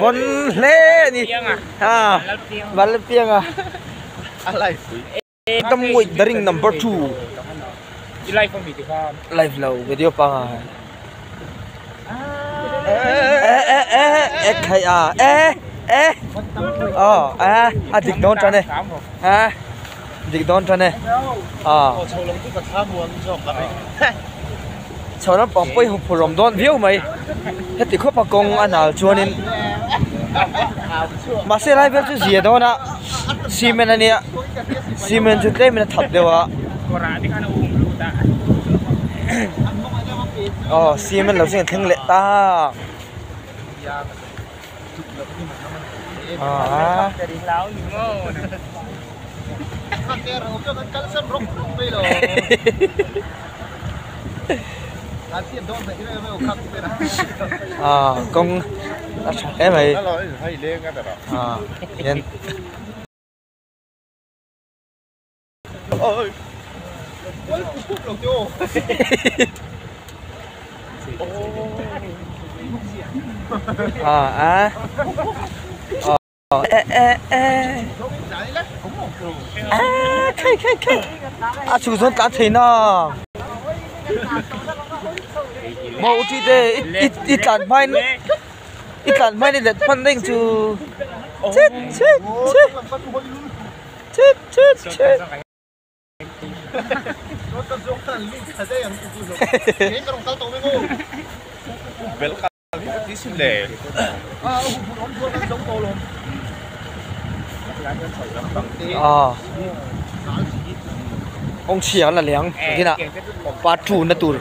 Bon hle a ni. Ha Vanlalpianga. Dam ngawih the ring number 2. Live lo video panga. Eh eh eh eh khai a eh eh oh eh a dik dawn tan e eh dik dawn tan e ah chho lam pang pawh hi huphurh awm dawn viau mai heti khawp a kawng a nal chuanin mahse lai vel chu zia dawn a cement ania cement chu tlem in a thap deuh a aw cement lo chu a thleng leh ta ah. À kawng a tha hle mai à hian à à eh eh eh ah khai khai khai a chhung zawn tlan thei na maw u tih te i i tlan hmain i tlan hmain i let hman reng chu chit chit chit chit chit chit. Kawng chhia an la leng kinah part 2 na tur.